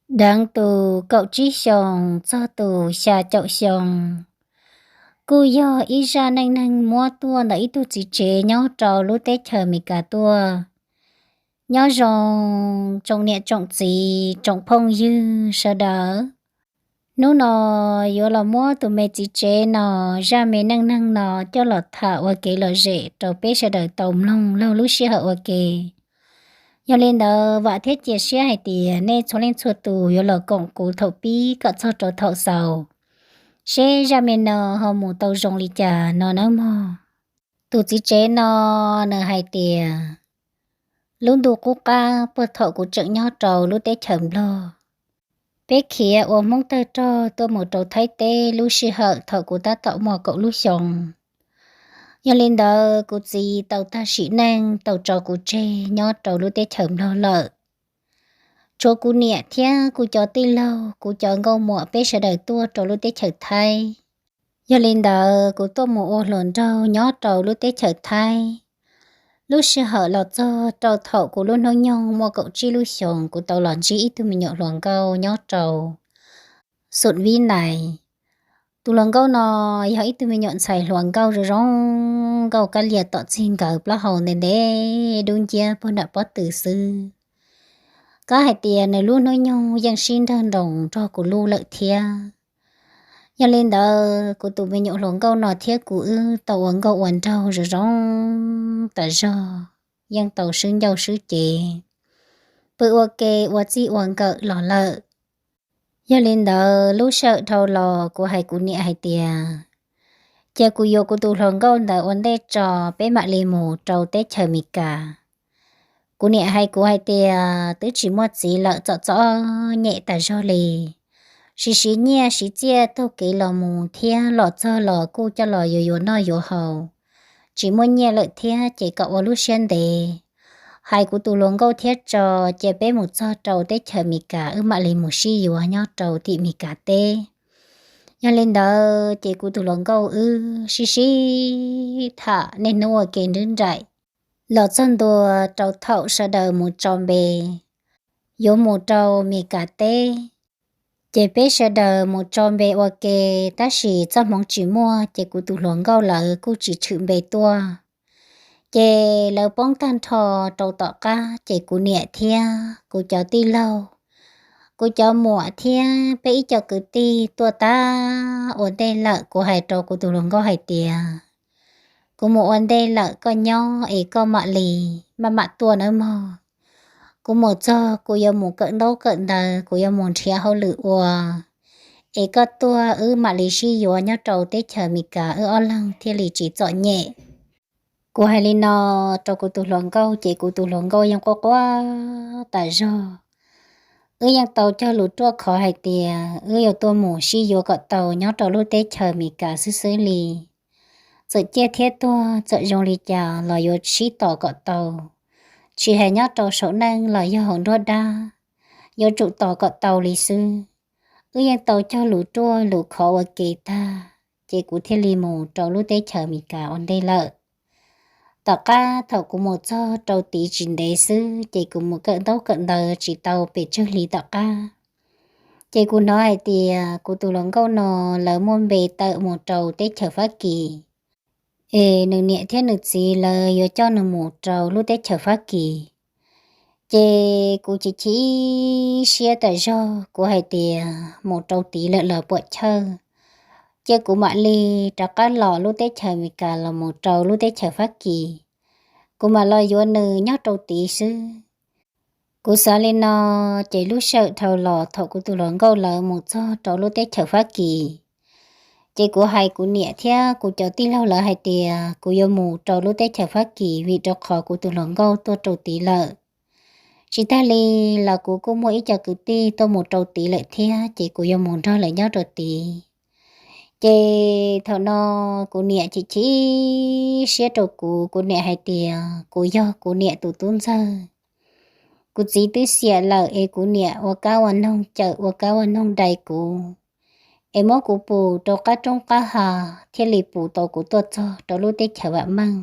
Deev tus kaum tsib xyoos txog tus xya caum xyoo, kuj yog ib zaj neej neeg muab tuaj ntawm ib tug txiv tsev nyob rau lub teb chaws Amelikas tuaj. Nyob zoo tsoom niam tsoom txiv tsoom phooj ywg sawv daws. Hnub no yuav los muab tus me txiv tsev no zaj me neej neeg no coj los tham ua kev lom zem rau peb sawv daws tau mloog laug lub sij hawm ua ke. Yog li ntawd vam thiab cia siab hais tias nej txhua leej txhua tus yuav los koom kuv thaum pib kom txog rau thaum xaus, seb zaj me no ho mus tau zoo li cas no nawb mog. Tus txiv tsev no nws hais tias, lub ntuj qub qab puag thaum kuv tseem nyob rau lub teb chaws Nplog, peb khiav ua Hmoob tawg rog tuaj mus rau Thaib teb lub sij hawm thaum kuv tab tom muaj kaum lub xyoos. Yog li ntawd kuv txiv tau tag sim neej tau tso kuv tseg nyob rau lub teb chaws Nplog lawm. Tshuav kuv niam thiab kuv cov tij laug, kuv cov nkauj muam peb sawv daws tuaj rau lub teb chaws Thaib. Yog li ntawd kuv tuaj mus ua hluas nraug nyob rau lub teb chaws Thaib. Lub sij hawm los txog rau thaum kuv lub hnub nyoog muaj kaum tsib lub xyoos, kuv tau los ntsib ib tug me nyuam hluas nkauj nyob rau Xum Vib Nais. Tus hluas nkauj no yog ib tug me nyuam ntxhais hluas nkauj zoo zoo nkauj, kab lias tom txig nkawd, plaub hau ntev ntev dub nciab puag nram pob tw xwb. Kab hais tias nws lub hnub nyoog yeej sib nrawg nroos nrog kuv lub lawm thiab. Yog li ntawd kuv tus me nyuam hluas nkauj no thiab kuv wb tau ua nkauj ua nraug zoo zoo tas zog, yeej tau swb ncauj swb cev, pw ua ke ua txij ua nkawm los lawm. Yog li ntawd lub sij hawm dhau los kuv hais kuv niam hais tias, cia kuv yuav kuv tus hluas nkauj ntawd ua ntej tso, peb mam li mus rau teb chaws Amelikas. Kuv niam hais kuv hais tias, twb tsis muaj txiv lawm, txom txom nyem tas zog li, siv siv nyiaj siv txiaj taug kev los mus thiab, los txog los kuj coj los yuav yuav noj yuav haus, tsis muaj nyiaj lawm thiab, ces kom ua lub siab ntev, hais kuv tus hluas nkauj thiab tso, cia peb mus txog rau teb chaws Amelikas wb mam li mus sib yuav nyob rau tim Amelikas teb. Yog li ntawd ces kuv tus hluas nkauj wb sib sib tham niaj hnub ua ke nrub nraim, los txog ntua rau thaum sawv daws mus tso npe yuav mus rau Amelikas teb. Ces peb sawv daws mus tso npe ua ke, tab sis txoj hmoov tsis muaj, ces kuv tus hluas nkauj lawv kuj tsis tshwm npe tuaj. Ces lawv poob tag nrho rau tom qab, ces kuv niam thiab kuv cov tij laug, kuv cov muam thiab peb ib co kwv tij tuaj tag ua ntej lawm. Kuv hais rau kuv tus hluas nkauj hais tias, kuv mus ua ntej lawm, koj nyob es koj mam li maj mam tuaj nawb mog. Kuv mus txog kuv yuav mus kawm ntaub kawm ntawv, kuv yuav mus nrhiav hauj lwm ua, es koj tuaj wb mam li sib yuav nyob rau teb chaws Amelikas, wb ob leeg thiaj li tsis txom nyem. Kuv hais li no rau kuv tus hluas nkauj, ces kuv tus hluas nkauj yeej quaj quaj tas zog. Wb yeej tau cog lus ruaj khov hais tias wb yuav tuaj mus sib yuav kom tau nyob rau lub teb chaws Amelikas xwb xwb li. Txawm ciaj thiab tuag, txawm zoo li cas los yuav sib tos kom tau, tsis hais nyob rau saum neej los yog hauv nruab dab, yuav tsum tos kom tau li xwb. Wb yeej tau cog lus ruaj lus khov ua ke tag, ces kuv thiaj li mus rau lub teb chaws Amelikas ua ntej lawm. Tom qab thaum kuv mus txog rau tid tsis ntev xwb, ces kuv mus kawm ntaub kawm ntawv tsis tau pes tsawg hli tom qab, ces kuv hnov hais tias kuv tus hluas nkauj no lawv muaj npe tawm mus rau teb chaws Fab Kis, es nws niam thiab nws txiv lawv yuav coj nws mus rau lub teb chaws Fab Kis. Ces kuv chim chim siab tas zog, kuv hais tias mus rau tid lawm los puam chawj, ces kuv mam li rov qab los lub teb chaws Amelikas los mus rau lub teb chaws Fab Kis, kuv mam los yuav nws nyob rau tid xwb. Kuv xav li no, ces lub sij hawm dhau los thaum kuv tus hluas nkauj lawv mus txog rau lub teb chaws Fab Kis, ces kuv hais kuv niam thiab kuv cov tij laug lawv hais tias kuv yuav mus rau lub teb chaws Fab Kis, vim rau qhov kuv tus hluas nkauj tuaj rau tid lawm. Tsis tag li los kuv kuj muaj ib co kwv tij tuaj mus rau tid lawm thiab, ces kuv yuav mus nrog lawv nyob rau tid. Ces thaum no kuv niam chim chim siab rau kuv, kuv niam hais tias kuv yog kuv niam tus tub ntxawg. Kuv txiv twb xiam lawm es kuv niam ua kab ua noog cawm, ua kab ua noog dai kuv, es muab kuv pus rau qab roob qab hav thiaj li pus tau kuv tuaj txog rau lub teb chaws vam meej.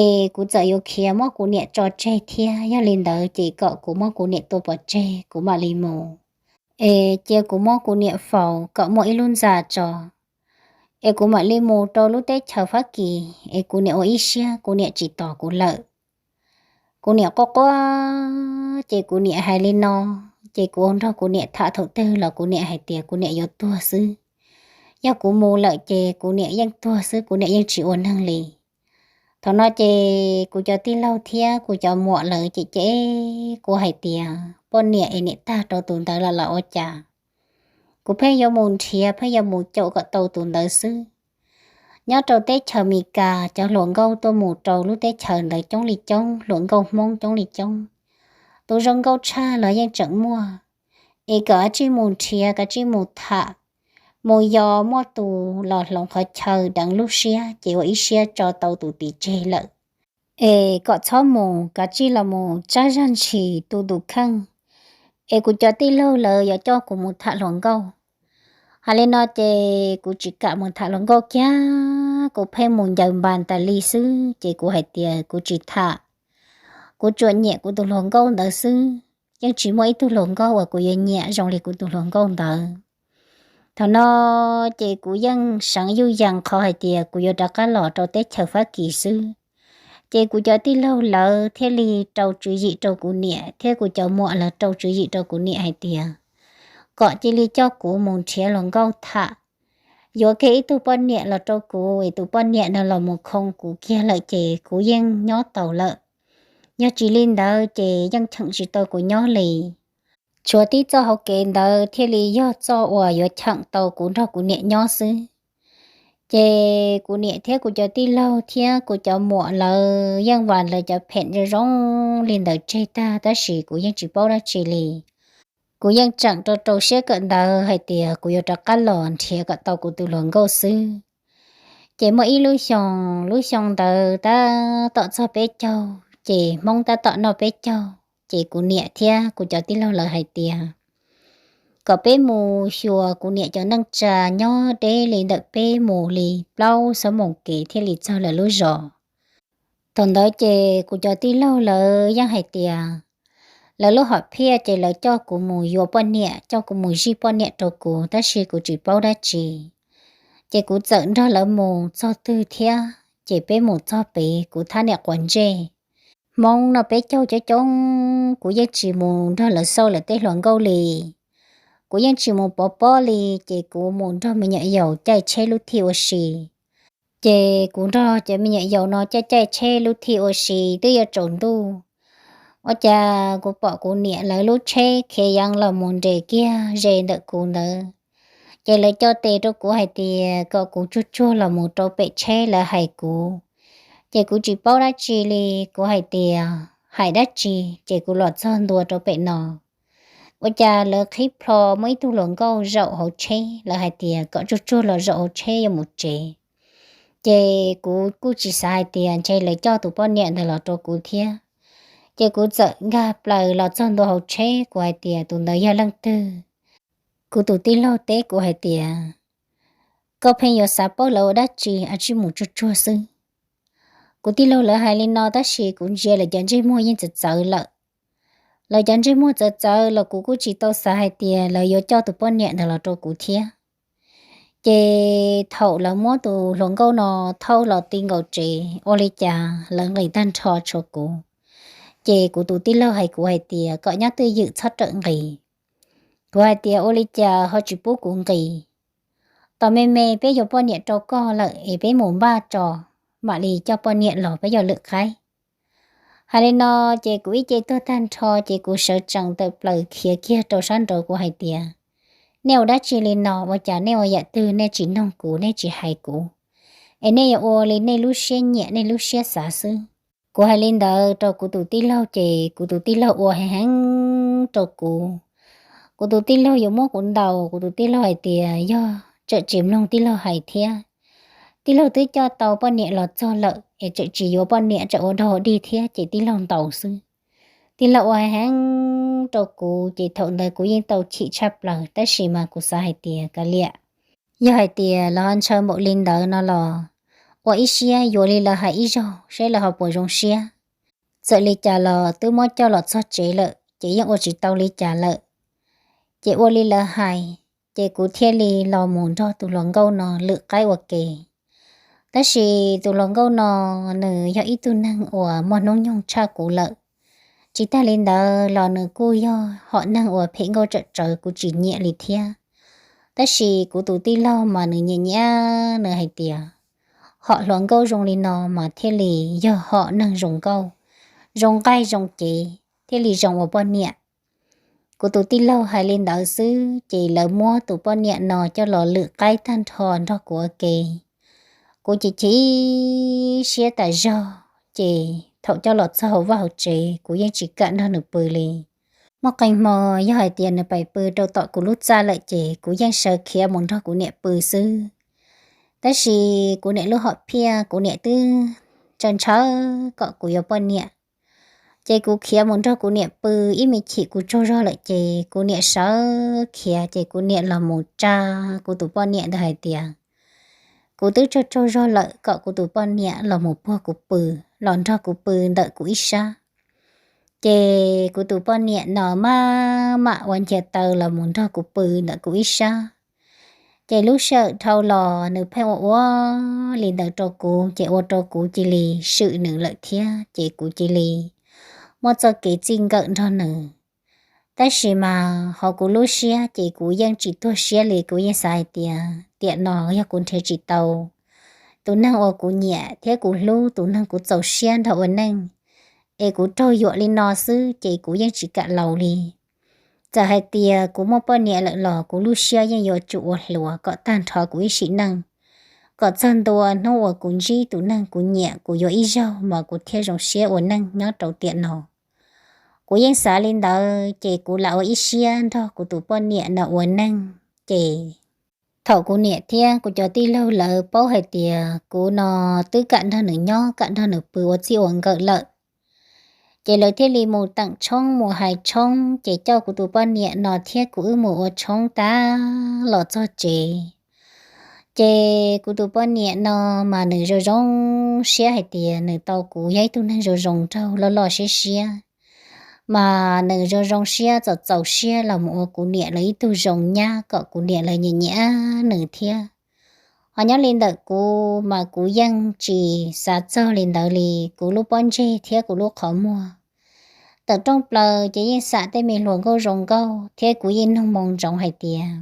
Es kuv txawm yuav khiav muab kuv niam tso tseg thiab, yog li ntawd ces kom kuv muab kuv niam tua pov tseg kuv mam li mus. Es cia kuv muab kuv niam faus kom muaj ib lub ntxa tso, es kuv mam li mus rau lub teb chaws Fab Kis, es kuv niam ua ib siab kuv niam tsis tos kuv lawm. Kuv niam quaj quaj, ces kuv niam hais li no, ces kuv nrog kuv niam tham thaum twg los kuv niam hais tias kuv niam yuav tuag xwb. Yog kuv mus lawm ces kuv niam yeej tuag xwb, kuv niam yeej tsis ua neeg li. Thaum no ces kuv cov tij laug thiab kuv cov muam lawv ces ces kuv hais tias poj niam es niam tag rau tus ntawd los los ua cas. Kuv pheej yuav mus nrhiav, pheej yuav mus caum kom tau tus ntawd xwb. Nyob rau teb chaws Amelikas cov hluas nkauj tuaj mus rau lub teb chaws ntawd coob li coob, hluas nkauj Hmoob coob li coob. Tus zoo nkauj tshaj los yeej tseem muaj. Es kom kav tsij mus nrhiav, kav tsij mus tham, mus yos muaj tus los hloov qhov chaw deev lub siab ces ua ib siab tso tau tus tim tseg lawm. Es kom txhob mus, kav tsij los mus tsab zag ntshis tu tus kheej, es kuv cov tij laug lawv yuav coj kuv mus tham hluas nkauj. Hais li no ces kuv tsis kam mus tham hluas nkauj kiag, kuv pheej mus ncaws npas tas li xwb ces kuv hais tias kuv tsis tham. Kuv tsuas nyiam kuv tus hluas nkauj ntawd xwb, yeej tsis muaj ib tug hluas nkauj uas kuv yuav nyiam zoo li kuv tus hluas nkauj ntawd. Thaum no ces kuv yeej seev yuj yees qhov hais tias kuv yuav rov qab los rau teb chaws Fab Kis xwb. Ces kuv cov tij laug lawv thiaj li rau tswv yim rau kuv niam thiab kuv cov muam lawv rau tswv yim rau kuv niam hais tias kom cia li coj kuv mus nrhiav hluas nkauj tham, yuav kiag ib tug poj niam los rau kuv, es tus poj niam no los mus khoo kuv kiag lawm ces kuv yeej nyob tau lawm. Yog tsis li ntawd ces yeej cheem tsis tau kuv nyob li. Tshuav tib txoj hauv kev ntawd thiaj li yog txoj uas yuav cheem tau kuv nrog kuv niam nyob xwb. Ces kuv niam thiab kuv cov tij laug thiab kuv cov muam lawv yeej vas lawv cov phem zoo zoo li ntawd tseg tag, tab sis kuv yeej tsis paub dab tsi li. Kuv yeej tseem rau rau siab kawm ntawv hais tias kuv yuav rov qab los nrhiav kom tau kuv tus hluas nkauj xwb. Ces muaj ib lub xyoo, lub xyoo ntawd tab tom txog peb caug, ces Hmoob tab tom noj peb caug, ces kuv niam thiab kuv cov tij laug lawv hais tias kom peb mus xyuas kuv niam cov neej tsa nyob deb li ntawm peb mus li plaub xuab moos kev thiaj li txog lawv lub zos. Thaum ntawd ces kuv cov tij laug lawv yeej hais tias lawv lub hom phiaj ces lawv coj kuv mus yuav poj niam, coj kuv mus zij poj niam rau kuv, tab sis kuv tsis paub dab tsi. Ces kuv txawm nrog lawv mus txog twg thiab, ces peb mus txog pem kuv thab niam quav ntsej. Hmoob noj peb caug coob coob, kuv yeej tsis mus nrog lawv xauj lawv tej hluas nkauj li. Kuv yeej tsis mus pov pob li, ces kuv mus nrog me nyuam yaus caij tsheb lub thij ua si. Ces kuv nrog cov me nyuam yaus no caij caij tsheb lub thij ua si twb yuav tsaus ntuj. Ua cas kuv pom kuv niam lawv lub tsheb khiav yeev los mus nres kiag ze ntawm kuv ntawd. Ces lawv co tes rau kuv hais tias kom kuv tsuag tsuag los mus rau pem tsheb lawv hais kuv. Ces kuv tsis paub dab tsi li, kuv hais tias hais dab tsi, ces kuv los txog ntua rau pem no. Ua cas lawv qhib plho muaj ib tug hluas nkauj zaum hauv tsheb, lawv hais tias kom tsuag tsuag los zaum hauv tsheb yuav mus tsev. Ces kuv kuj tsis xav hais tias ntshe lawv coj tus poj niam ntawd los rau kuv thiab. Ces kuv txawm nkag plaws los txog ntua hauv tsheb, kuv hais tias tus ntawd yog leej twg. Kuv tus tij laug teb kuv hais tias koj pheej yuav xav paub lawv ua dab tsi, a tsij mus tsuag tsuag xwb. Kuv tij laug lawv hais li no tab sis kuv ntsia lawv cov ntsej muag yeej txawv txawv lawm. Lawv cov ntsej muag txawv txawv los kuv kuj tsis tau xav hais tias lawv yuav coj tus poj niam ntawd los rau kuv thiab. Ces thaum lawv muab tus hluas nkauj no thauj los ti nkaus tsev, ua li cas lawv nqis tag nrho tshuav kuv. Ces kuv tus tij laug hais kuv hais tias kom nyob twj ywm txhob rawm nqis. Kuv hais tias ua li cas ho tsis pub kuv nqis? Tos me me peb yuav poj niam rau koj lawm es peb mus npaj tso, mam li coj poj niam los peb yuav lwm qaib. Hais li no ces kuv ib ce tuag tag nrho ces kuv sawv tsees tawm plaws khiav kiag rau sab nraud, kuv hais tias nej ua dab tsi li no, ua cas nej ua yam twg nej tsis noog kuv, nej tsis hais kuv, es nej yuav ua li nej lub siab nyiam nej lub siab xav xwb. Kuv hais li ntawd rau kuv tus tij laug ces kuv tus tij laug ua heev heev rau kuv. Kuv tus tij laug yuav muab kuv ntaus, kuv tus tij laug hais tias yog tseem tsis mloog tij laug hais thiab. Tij laug twb coj tau poj niam los txog lawm es tseem tsis yuav poj niam, tseem ua dog ua dig thiab ces tij laug ntaus xwb. Tij laug ua heev heev rau kuv ces thaum ntawd kuv yeej tau chim tshaj plaws, tab sis mas kuv xav hais tias kav liam, yog hais tias lawv ho ntshaw npaum li ntawd no los ua ib siab yuav li lawv hais ib zaug seb lawv ho puas zoo siab. Txawm li cas los twb muab coj los txog tsev lawm ces yeej ua tsis tau li cas lawm. Ces ua li lawv hais, ces kuv thiaj li los mus nrog tus hluas nkauj no lwm qaib ua ke. Tab sis tus hluas nkauj no nws yog ib tug neeg uas muaj hnub nyoog tshaj kuv lawm. Tsis tag li ntawd los nws kuj yog hom neeg uas phem nkauj tsawm tsawv kuv tsis nyiam li thiab. Tab sis kuv tus tij laug mas nws nyiam nyiam, nws hais tias hom hluas nkauj zoo li no mas thiaj li yog hom neeg zoo nkauj, zoo nqaij zoo cev, thiaj li zoo ua poj niam. Kuv tus tij laug hais li ntawd xwb ces lawv muab tus poj niam no coj los lwm qaib tag nrho nrog kuv ua ke. Kuv ces chim siab tas zog, ces thaum coj los txog hauv vaj hauv tsev kuv yeej tsis kam nrog nws pw li. Muaj qee hmo yog hais tias nws pais pw rau tom kuv lub txaj lawm ces kuv yeej sawv khiav mus nrog kuv niam pw xwb. Tab sis kuv niam lub hom phiaj kuv niam twb ntshaw ntshaw kom kuv yuav poj niam. Ces kuv khiav mus nrog kuv niam pw, ib me chim kuv tsaug zog lawm ces kuv niam sawv khiav ces kuv niam los mus tsa kuv tus poj niam ntawd hais tias kuv twb tsaug tsaug zog lawm kom kuv tus poj niam los mus puag kuv pw, los nrog kuv pw ntawm kuv ib sab. Ces kuv tus poj niam no maj mam ua nchias taw los mus nrog kuv pw ntawm kuv ib sab. Ces lub sij hawm dhau los nws pheej ua ua li ntawd rau kuv, ces ua rau kuv cia li swm nws lawm thiab, ces kuv cia li muaj txoj kev txij nkawm nrog nws. Tab sis mas hauv kuv lub siab ces kuv yeej tsis tuag siab li, kuv yeej xav hais tias tiam no yog kuv nrhiav tsis tau tus neeg uas kuv nyiam thiab kuv hlub, tus neeg kuv txaus siab nrog ua neej, es kuv raug yuam li no xwb ces kuv yeej tsis kam laus li. Txawm hais tias kuv muaj poj niam lawm los kuv lub siab yeej yuav tsum ua hluas kom tag nrho kuv ib sim neej, kom txog ntua hnub uas kuv ntsib tus neeg kuv nyiam kuv yuav ib zaug mas kuv thiaj zoo siab ua neej nyob rau tiam no. Kuv yeej xav li ntawd ces kuv lam ua ib siab nrog kuv tus poj niam no ua neej. Ces thaum kuv niam thiab kuv cov tij laug lawv paub hais tias kuv no twb kam nrog nws nyob, kam nrog nws pw ua txij ua nkawm lawm, ces lawv thiaj li mus teem tshoob mus hais tshoob, ces coj kuv tus poj niam no thiab kuv wb mus ua tshoob tag los txog tsev. Ces kuv tus poj niam no mas nws zoo zoo siab hais tias nws tau kuv yog ib tug neeg zoo zoo nraug loj loj siab siab, mas nws zoo zoo siab txaus txaus siab los mus ua kuv niam lawv ib tug zoo nyab kom kuv niam lawv nyiam nyiam nws thiab. Ho nyob li ntawm kuv mas kuv yeej tsis xav txog li ntawd li, kuv lub pob ntseg thiab kuv lub qhov muag tawm rooj plaws ces yeej xam tej me hluas nkauj zoo nkauj thiab kuv yeej noog moo ntsoov hais tias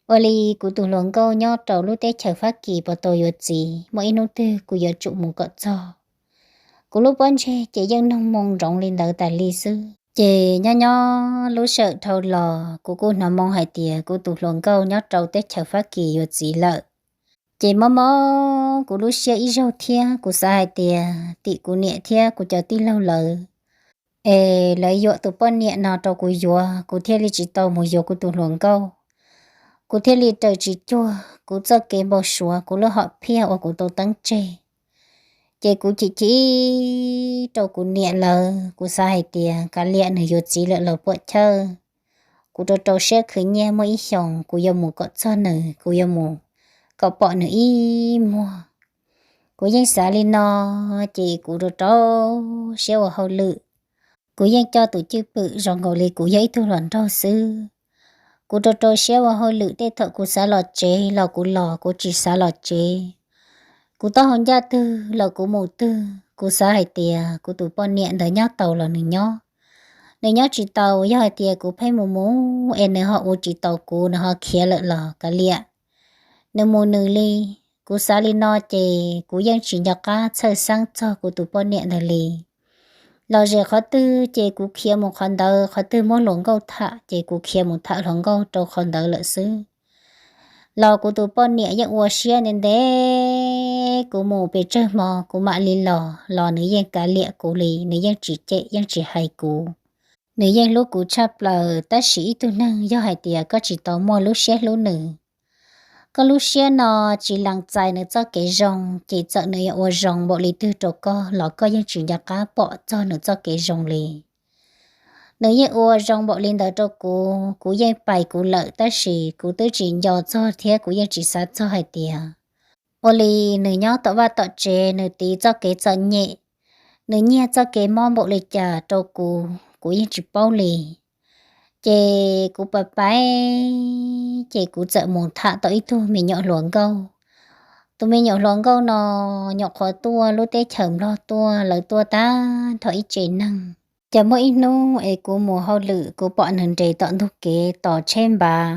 ua li kuv tus hluas nkauj nyob rau lub teb chaws Fab Kis puas tau yuav txiv, muaj ib hnub twg kuv yuav tsum mus kom txog. Kuv lub pob ntseg ces yeej noog moo ntsoov li ntawd tas li xwb. Ces nyob nyob lub sij hawm dhau los kuv kuj hnov moo hais tias kuv tus hluas nkauj nyob rau teb chaws Fab Kis yuav txiv lawm. Ces mob mob kuv lub siab ib zaug thiab, kuv xav hais tias tim kuv niam thiab kuv cov tij laug lawv es lawv yuam tus poj niam no rau kuv yuav, kuv thiaj li tsis tau mus yuav kuv tus hluas nkauj. Kuv thiaj li raws tsis cuag kuv txoj kev npau suav, kuv lub hom phiaj uas kuv tau teeb tseg. Ces kuv chim chim rau kuv niam lawv, kuv xav hais tias kav liam nws yuav txiv lawm los puam chawj, kuv rau rau siab khwv nyiaj muaj ib xyoos kuv yuav mus kom txog nws, kuv yuav mus kom pom nws ib muag. Kuv yeej xav li no, ces kuv rau rau siab ua hauj lwm. Kuv yeej coj tus cwj pwm zoo nkaus li kuv yog ib tug hluas nraug xwb. Kuv rau rau siab ua hauj lwm, tej thaum kuv xav los tsev los kuv los, kuv tsis xav los tsev. Kuv taub hau ncaj twg los kuv mus twg. Kuv xav hais tias kuv tus poj niam ntawd nyob tau los nws nyob, nws nyob tsis tau yog hais tias kuv pheej mus mus es nws ho ua tsis tau kuv, nws ho khiav lawm los kav liam, nws mus nws li. Kuv xav li no ces kuv yeej tsis nco qab txhawj xeeb txog kuv tus poj niam ntawd li. Los zem qhov twg ces kuv khiav mus qhov ntawd, qhov twg muab hluas nkauj tham ces kuv khiav mus tham hluas nkauj rau qhov ntawd lawm xwb. Los kuv tus poj niam yeej ua siab ntev ntev, kuv mus pes tsawg hmo kuv mam li los, los nws yeej kav liam kuv li, nws yeej tsis cem yeej tsis hais kuv. Nws yeej hlub kuv tshaj plaws, tab sis ib tug neeg yog hais tias koj tsis tau muaj lub siab hlub nws, koj lub siab no tsis lees txais nws txoj kev zoo, ces txawm nws yuav ua zoo npaum li twg rau koj los koj yeej tsis nco qab pom txog nws txoj kev zoo li. Nws yeej ua zoo npaum li ntawd rau kuv, kuv yeej pais kuv lawm, tab sis kuv twb tsis nco txog thiab kuv yeej tsis xav txog hais tias Ua li nws nyob tom vaj tom tsev, nws tiv txoj kev txom nyem, nws nyiag txoj kev mob npaum li cas rau kuv, kuv yeej tsis paub li. Ces kuv pais pais, ces kuv txawm mus tham tau ib tug me nyuam hluas nkauj. Tus me nyuam hluas nkauj no nyuam qhuav tuaj lub teb chaws Nplog tuaj, lawv tuaj tag nrho ib tsev neeg. Ces muaj ib hnub es kuv mus hauj lwm, kuv pom nws nres tom ntug kev tos tsheb npav,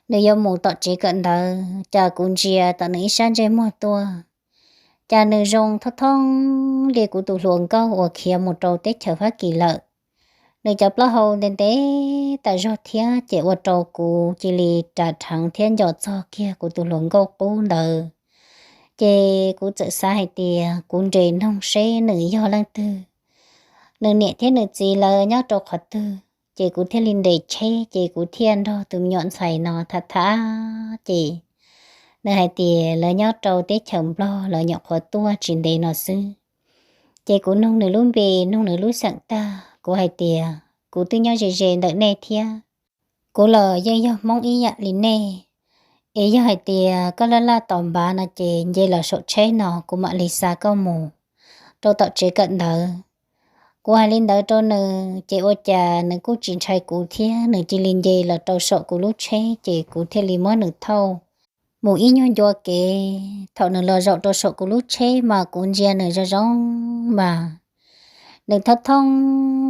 nws yuav mus tom tsev kawm ntawv, ces kuv ntsia tom nws ib sab ntsej muag tuaj, ces nws zoo thooj thooj li kuv tus hluas nkauj uas khiav mus rau teb chaws Fab Kis lawm. Nws cov plaub hau ntev ntev tas zog thiab, ces ua rau kuv cia li ras rheev thiab nco txog kiag kuv tus hluas nkauj qub ntawd. Ces kuv txawm xav hais tias kuv nres noog seb nws yog leej twg, nws niam thiab nws txiv lawv nyob rau qhov twg. Ces kuv thiaj li nres tsheb, ces kuv thiaj nrog tus me nyuam ntxhais no tham tham, ces nws hais tias lawv nyob rau teb chaws Nplog, lawv nyuam qhuav tuaj tsis ntev no xwb. Ces kuv nug nws lub npe, nug nws lub xeem tag, kuv hais tias kuv twb nyob ze ze ntawm nej thiab, kuv los yeej yog Hmoob ib yam li nej. Es yog hais tias koj laj laj tos npav no ces nce los saum tsheb no, kuv mam li xa koj mus rau tom tsev kawm ntawv. Kuv hais li ntawd rau nws, ces ua cas nws kuj tsis ntshai kuv thiab, nws cia li nce los rau saum kuv lub tsheb, ces kuv thiaj li muab nws thauj mus ib nyuag ncua kev. Thaum nws los zaum rau saum kuv lub tsheb mas kuv ntsia nws zoo zoo mas nws thooj thooj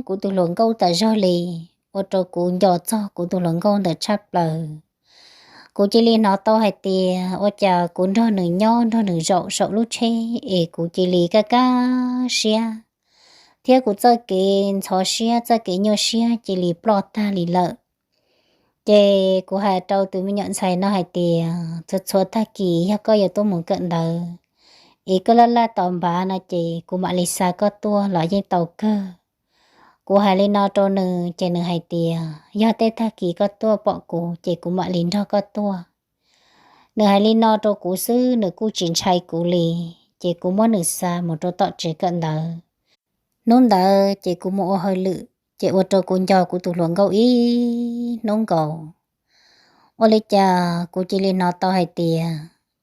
kuv tus hluas nkauj tas zog li, ua rau kuv nco txog kuv tus hluas nkauj ntawd tshaj plaws. Kuv cia li hnov tau hais tias ua cas kuv nrog nws nyob nrog nws zaum saum lub tsheb es kuv cia li kaj kaj siab, thiab kuv txoj kev ntxhov siab, txoj kev nyuaj siab cia li ploj tag li lawm. Ces kuv hais rau tus me nyuam ntxhais no hais tias txhua txhua tag kis yog koj yuav tuaj mus kawm ntawv es koj laj laj tos npav no ces kuv mam li xa koj tuaj los yeej tau kawg. Kuv hais li no rau nws ces nws hais tias yog tej tag kis koj tuaj pom kuv ces kuv mam li nrog koj tuaj. Nws hais li no rau kuv xwb, nws kuj tsis ntshai kuv li, ces kuv muab nws xa mus rau tom tsev kawm ntawv. Hnub ntawd ces kuv mus ua hauj lwm, ces ua rau kuv nco kuv tus hluas nkauj ib hnub nkaus. Ua li cas kuv cia li hnov tau hais tias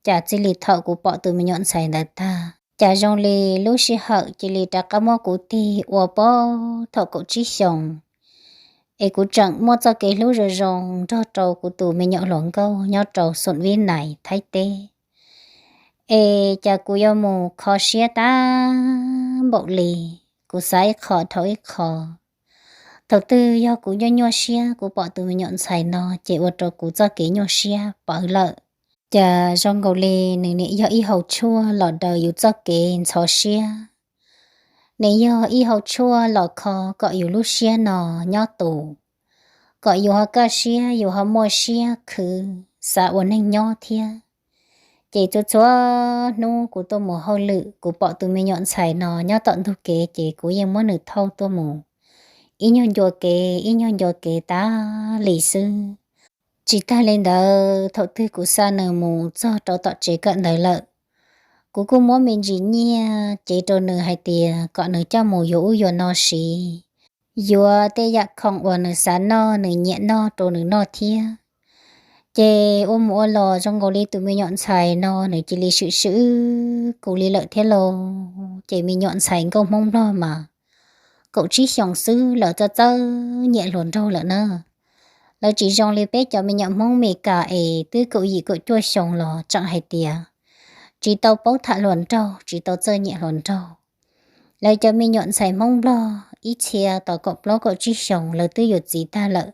cas txij li thaum kuv pom tus me nyuam ntxhais ntawd tag, cas zoo li lub sij hawm cia li rov qab muab kuv tig ua pem thaum kaum tsib xyoos, es kuv tseem muaj txoj kev hlub zoo zoo nrog rau kuv tus me nyuam hluas nkauj nyob rau Xoom Vib Nais Thaib teb. Es cas kuv yuav mus kho siab tag npaum li, kuv xav ib qho dhau ib qho. Thaum twg yog kuv nyuaj nyuaj siab kuv pom tus me nyuam ntxhais no ces ua rau kuv txoj kev nyuaj siab pawv lawm. Cas zoo nkaus li nws nim yog ib hau tshuaj los daws yus txoj kev ntxhov siab, nws yog ib hau tshuaj los kho kom yus lub siab no nyob tus, kom yus ho kaj siab, yus ho muaj siab khwv xav ua neeg nyob thiab. Ces txhua txhua hnub kuv tuaj mus hauj lwm, kuv pom tus me nyuam ntxhais no nyob tom ntug kev ces kuv yeej muab nws thauj tuaj mus ib nyuag ncua kev ib nyuag ncua kev tas li xwb. Tsis tag li ntawd, thaum twg kuv xa nws mus txog rau tom tsev kawm ntawv lawm, kuv kuj muab me ntsis nyiaj cev rau nws hais tias kom nws coj mus yuav ub yuav no siv, yuav tej yam khoom uas nws xav noj nws nyiam noj rau nws noj thiab. Ces ua mus ua los zoo nkaus li tus me nyuam ntxhais no nws cia li swm swm kuv li lawm thiab lauj. Ces me nyuam ntxhais nkauj Hmoob Nplog mas kaum tsib xyoos xwb lawv txawj txawj nyiam hluas nraug lawm na. Lawv tsis zoo li peb cov me nyuam Hmoob Mes Kas es twb kaum yim kaum cuaj xyoo los tseem hais tias tsis tau paub tham hluas nraug, tsis tau txawj nyiam hluas nraug. Lawv cov me nyuam ntxhais Hmoob Nplog ib txhia tau kaum plaub kaum tsib xyoos lawv twb yuav txiv tag lawm,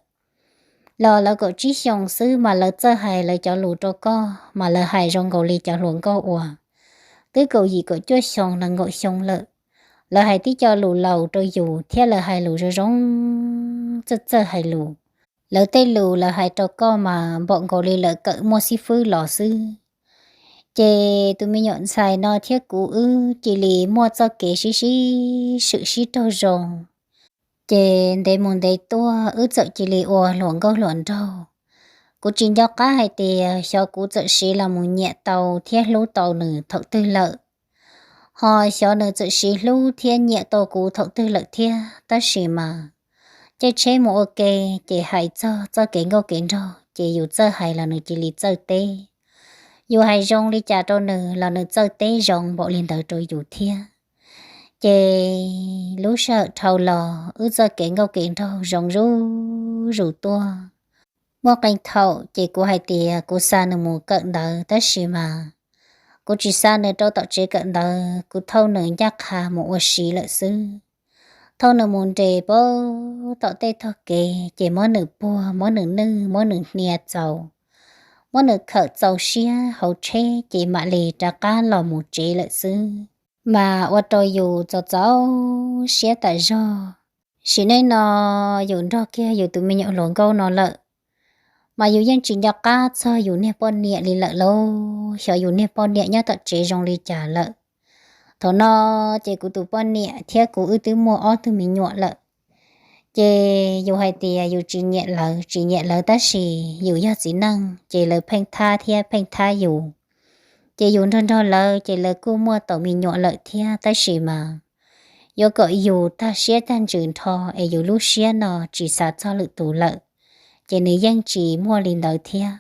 los lawv kaum tsib xyoos xwb mas lawv txawj hais lawv cov lus rau koj mas lawv hais zoo nkaus li cov hluas nkauj uas twb kaum yim kaum cuaj xyoo nees nkaum xyoo lawm. Lawv hais tib co lus laus rau yus thiab lawv hais lus zoo zoo, txawj txawj hais lus. Lawv tej lus lawv hais rau koj mas npaum nkaus li lawv kawm muaj xib fwb los xwb. Ces tus me nyuam ntxhais no thiab kuv wb cia li muaj txoj kev sib sib swm sib raug zoo. Ces ntev mus ntev tuaj wb txawm cia li ua hluas nkauj hluas nraug. Kuv tsis nco qab hais tias xyov kuv txawm siv los mus nyiam tau thiab hlub tau nws thaum twg lawm, ho xyov nws txawm siv hlub thiab nyiam tau kuv thaum twg lawm thiab. Tab sis mas caij tsheb mus ua ke, ces hais txog txoj kev nkauj kev nraug ces yus txawj hais los nws cia li txawj teb. Yus hais zoo li cas rau nws los nws txawj teb zoo npaum li ntawd rau yus thiab. Ces lub sij hawm dhau los wb txoj kev nkauj kev nraug zoo zuj zus tuaj. Muaj qee thaum ces kuv hais tias kuv xa nws mus kawm ntawv, tab sis mas kuv tsis xa nws rau tom tsev kawm ntawv, kuv thauj nws ncaj qha mus ua si lawm xwb. Thauj nws mus nres pab tom tej tog kev, ces muab nws puag, muab nws nwj, muab nws hnia txaus, muab nws khawm txaus siab hauv tsheb ces mam li rov qab los mus tsev lawm xwb. Mas ua rau yus txaus txaus siab tas zog. Sim neej no yus nrog kiag yus tus me nyuam hluas nkauj no lawm, mas yus yeej tsis nco qab txog yus niag poj niam li lawm lauj. Xyov yus niag poj niam nyob tom tsev zoo li cas lawm. Thaum no ces kuv tus poj niam thiab kuv wb twb muaj ob tug me nyuam lawm. Ces yus hais tias yus tsis nyiam lawv, tsis nyiam lawv, tab sis yus yog txiv neej ces lawv pheej thab thiab pheej thab yus. Ces yus nrog nrog lawv ces lawv kuj muaj tau me nyuam lawm thiab, tab sis mas yuav kom yus tag siab tag ntsws nrho es yus lub siab no tsis xav txog lwm tus lawm, ces nws yeej tsis muaj li ntawd thiab.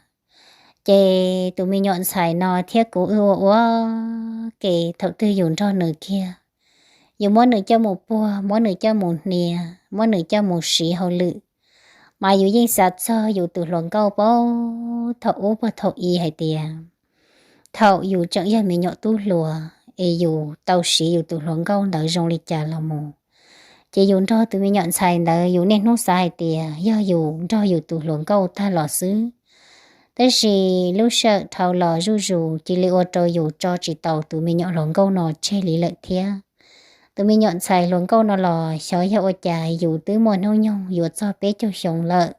Ces tus me nyuam ntxhais no thiab kuv wb ua ua ke, thaum twg yus nrog nws kiag, yus muab nws coj mus puag, muab nws coj mus hnia, muab nws coj mus siv hauj lwm, mas yus yeej xav txog yus tus hluas nkauj pab thaum ub puag thaum i hais tias thaum yus tseem yog me nyuam tub hluas es yus tau siv yus tus hluas nkauj ntawd zoo li cas los mus. Ces yus nrog tus me nyuam ntxhais ntawd yus niaj hnub xav hais tias yog yus nrog yus tus hluas nkauj tag los xwb. Tab sis lub sij hawm dhau los zuj zus cia li ua rau yus tso tsis tau tus me nyuam hluas nkauj no tseg li lawm thiab. Tus me nyuam ntxhais hluas nkauj no los xyov yog ua cas yus twb muaj hnub nyoog yuav txog peb caug xyoo lawm,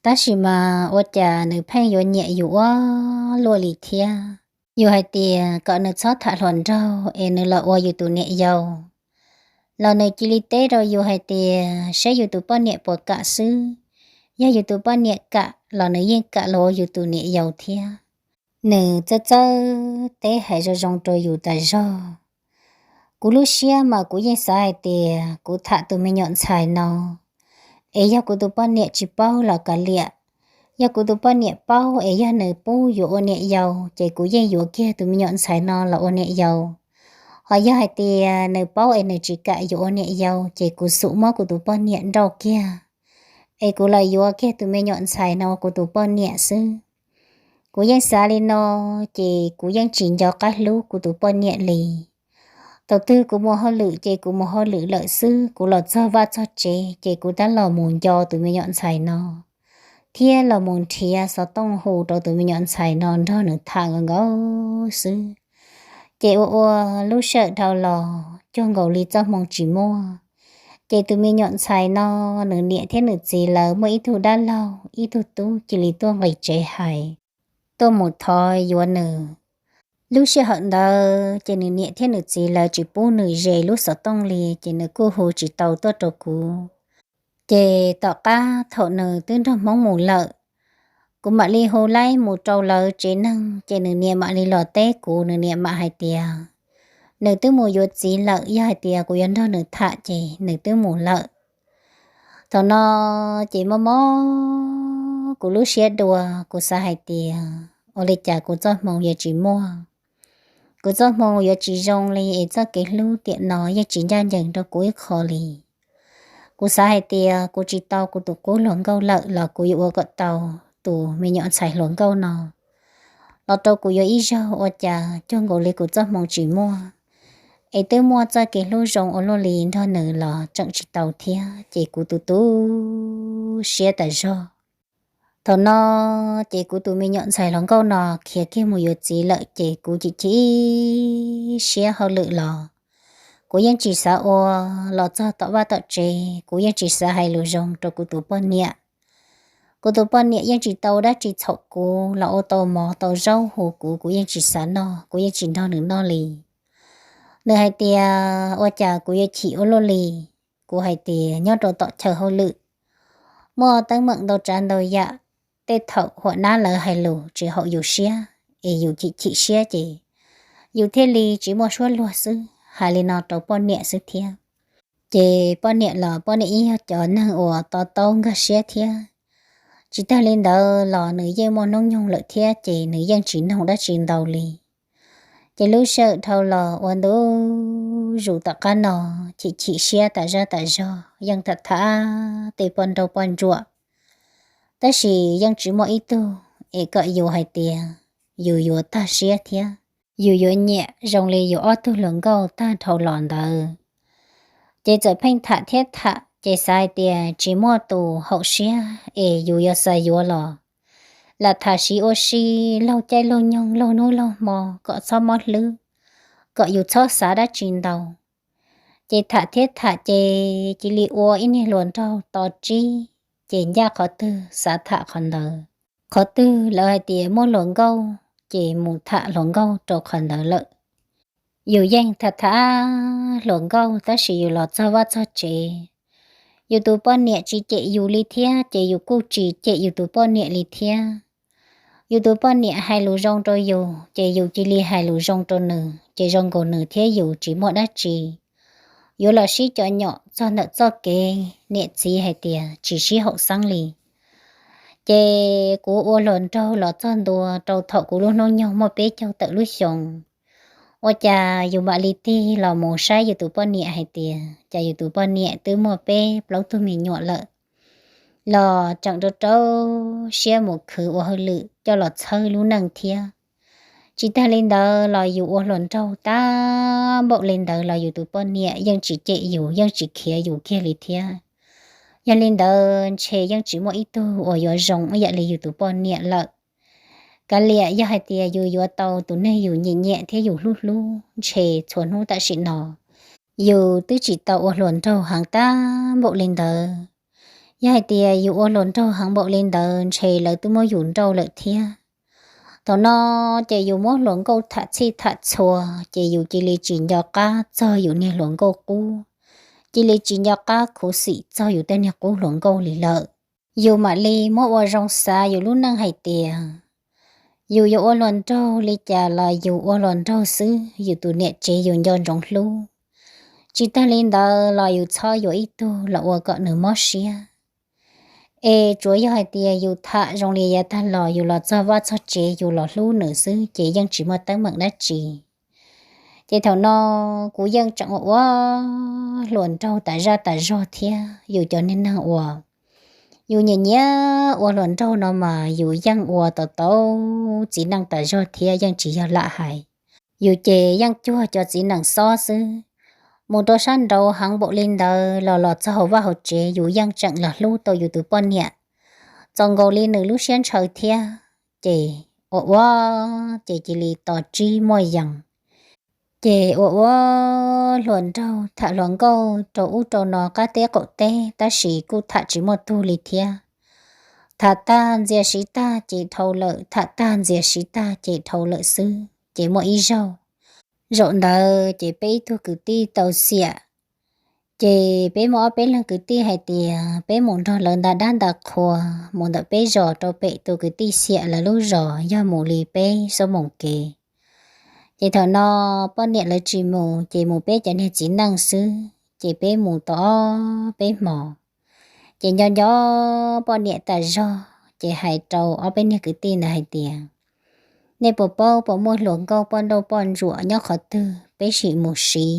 tab sis mas ua cas nws pheej yuav nyiam yus ua luaj li thiab. Yus hais tias kom nws txhob tham hluas nraug es nws los ua yus tus niam yau, los nws cia li teb rau yus hais tias saib yus tus poj niam puas kam xwb, yog yus tus poj niam kam los nws yeej kam los ua yus tus niam yau thiab. Nws txawj txawj teb hais zoo zoo rau yus tas zog. Kuv lub siab mas kuv yeej xav hais tias kuv tham tus me nyuam ntxhais no es yog kuv tus poj niam tsis paub los kav liam, yog kuv tus poj niam paub es yog nws pub yuav ua niam yau ces kuv yeej yuav kiag tus me nyuam ntxhais no los ua niam yau. Ho yog hais tias nws paub es nws tsis kam yuav ua niam yau ces kuv xum muab kuv tus poj niam nrauj kiag es kuv los yuav kiag tus me nyuam ntxhais no ua kuv tus poj niam xwb. Kuv yeej xav li no, ces kuv yeej tsis nco qab hlub kuv tus poj niam li. Thaum twg kuv mus hauj lwm ces kuv mus hauj lwm lawm xwb, kuv los txog vaj txog tsev ces kuv tab los mus nco tus me nyuam ntxhais no thiab los mus nrhiav xov tooj hu rau tus me nyuam ntxhais no nrog nws tham nkaus nkaus xwb. Ces ua ua lub sij hawm dhau los cuag nkaus li txoj hmoo tsis muaj. Ces tus me nyuam ntxhais no, nws niam thiab nws txiv lawv muaj ib tug dab laug ib tug tub cia li tuaj nqis tsev hais, tuaj mus thov yuav nws. Lub sij hawm ntawd ces nws niam thiab nws txiv lawv tsis pub nws ze lub xov tooj li ces nws kuj hu tsis tau tuaj rau kuv. Ces tom qab thaum nws twb nrog Hmoob mus lawm, kuv mam li hu laib mus rau lawv tsev neeg ces nws niam mam li los teb kuv, nws niam mam hais tias nws twb mus yuav txiv lawm, yog hais tias kuv yuav nrog nws tham ces nws twb mus lawm. Thaum no ces mob mob kuv lub siab dua, kuv xav hais tias ua li cas kuv txoj hmoo yuav tsis muaj, kuv txoj hmoo yuav tsis zoo li es txoj kev hlub tiam no yeej tsis ncaj ncees rau kuv ib qho li. Kuv xav hais tias kuv tsis tau kuv tus qub hluas nkauj lawm los kuv yuav ua kom tau tus me nyuam ntxhais hluas nkauj no los rau kuv yuav ib zaug, ua cas cuag nkaus li kuv txoj hmoo tsis muaj, es twb muaj txoj kev hlub zoo ua luaj li nrog nws los tseem tsis tau thiab, ces kuv tu tu siab tas zog. Thaum no ces kuv tus me nyuam ntxhais hluas nkauj no khiav kiag mus yuav txiv lawm ces kuv chim chim siab hauj lwm los kuv yeej tsis xav ua, los txog tom vaj tom tsev kuv yeej tsis xav hais lus zoo rau kuv tus poj niam. Kuv tus poj niam yeej tsis tau dab tsi txhaum kuv, los ua tau mov tau zaub hu kuv, kuv yeej tsis xav noj, kuv yeej tsis nrog nws noj li. Nws hais tias ua cas kuv yuav chim ua luaj li. Kuv hais tias nyob rau tom chaw hauj lwm, muaj teeb meem ntau tsav ntau yam, tej thaum huam nab lawv hais lus tsis haum yus siab, es yus chim chim siab ces yus thiaj li tsis muaj suab luag xwb, hais li no rau poj niam xwb thiab. Ces poj niam los poj niam yeej yog cov neeg uas to taub nkag siab thiab, Tsis tag li ntawd los nws yeej muaj hnub nyoog lawm thiab ces nws yeej tsis noog dab tsi ntau li. Ces lub sij hawm dhau los ua ntu zus tom qab no, chim chim siab tas zaj tas zog, yeej tham tham tej poj nrauj poj ntsuam, tab sis yeej tsis muaj ib tug es kom yus hais tias yus yuav tag siab thiab yus yuav nyiam zoo li yus ob tug hluas nkauj tag dhau los ntawd. Ces txawm pheej tham thiab tham ces xav hais tias tsis muaj tus haum siab es yus yuav xav yuav los lam tham siv ua si laug caij laug nyoog laug hnub laug hmo kom txhob mob hlwb, kom yus txhob xav dab tsi ntau. Ces tham thiab tham ces cia li ua ib niag hluas nraug to tsib, ces ncaj qhov twg xav tham qhov ntawd. Qhov twg lawv hais tias muaj hluas nkauj ces mus tham hluas nkauj rau qhov ntawd lawm. Yus yeej tham tham hluas nkauj tab sis yus los txog vaj txog tsev, yus tus poj niam tsis cem yus li thiab ces yus kuj tsis cem yus tus poj niam li thiab. Yus tus poj niam hais lus zoo rau yus ces yus cia li hais lus zoo rau nws, ces zoo nkaus nws thiab yus tsis muaj dab tsi. Yuav los sib cov nyom txog ntawm txoj kev niam txiv hais tias tsis sib haum xeeb li. Ces kuv ua hluas nraug los txog ntua rau thaum kuv lub hnub nyoog muaj peb caug tawm lub xyoos, ua cas yus mam li tig los mus saib yus tus poj niam hais tias cas yus tus poj niam twb muaj peb plaub tug me nyuam lawm, los tseem rau rau siab mus khwv ua hauj lwm coj los txhawb lub neej thiab. Tsis tag li ntawd los yus ua hluas nraug tab npaum li ntawd los yus tus poj niam yeej tsis cem yus, yeej tsis khiav yus kiag li thiab. Yog li ntawd ntshe yeej tsis muaj ib tug uas yuav zoo ib yam li yus tus poj niam lawm. Kav liam yog hais tias yus yuav tau tus neeg yus nyiam nyiam thiab yus hlub hlub, ntshe txhua hnub tam sim no yus twb tsis tau ua hluas nraug heev tab npaum li ntawd. Yog hais tias yus ua hluas nraug heev npaum li ntawd ntshe lawv twb muab yus nrauj lawm thiab. Thaum no ces yus muab hluas nkauj tham txhij tham txhua, ces yus cia li tsis nco qab txog yus niag hluas nkauj qub, cia li tsis nco qab khuv xim txog yus tej niag qub hluas nkauj li lawm. Yus mam li muab ua zoo xav yus lub neej hais tias yus yuav ua hluas nraug li cas los yus ua hluas nraug xwb, yus tus niam tsev yus nco ntsoov hlub. Tsis tag li ntawd los yus txhob yuav ib tug los ua kom nws mob siab. Es tsuav yog hais tias yus tham zoo li yav tag los yus los txog vaj txog tsev yus los hlub nws xwb ces yeej tsis muaj teeb meem dab tsi. Ces thaum no kuv yeej tseem ua ua hluas nraug tas zaj tas zog thiab. Yus cov niag neeg uas yus nyiam nyiam ua hluas nraug no mas yus yeej ua tau tau txiv neej tas zog thiab yeej tsis yog lam hais. Yus ces yeej cuag cov txiv nees xob xwb. Mus rau sab nraud heev npaum li ntawd los los txog hauv vaj hauv tsev yus yeej tseem los hlub tau yus tus poj niam txaus nkaus li nws lub siab ntshaw thiab. Ces ua ua ces cia li tos tsib muaj yees. Ces ua ua hluas nraug tham hluas nkauj rau ub rau no qab teb qaum teb tab sis kuj tham tsis muaj tug li thiab. Tham tag ntxias siv tag ces dhau lawm, tham tag ntxias siv tag ces dhau lawm xwb. Ces muaj ib zaug, zaum ntawd ces peb ib tug kwv tij tau xiam. Ces peb muaj ob peb leeg kwv tij hais tias peb mus nrog lawv nta dab nta qhua mus ntawm peb zos rau pem tus kwv tij xiam lawv lub zos yog mus li peb xuab moos kev. Ces thaum no poj niam lawv tsis mus ces mus peb cov niag txiv neej xwb, ces peb mus tau ob peb hmos. Ces nco nco poj niam tas zog ces hais rau ob peb niag kwv tij ntawd hais tias, nej puas paub puas muaj hluas nkauj poj nrauj poj ntsuam nyob qhov twg peb sim mus siv,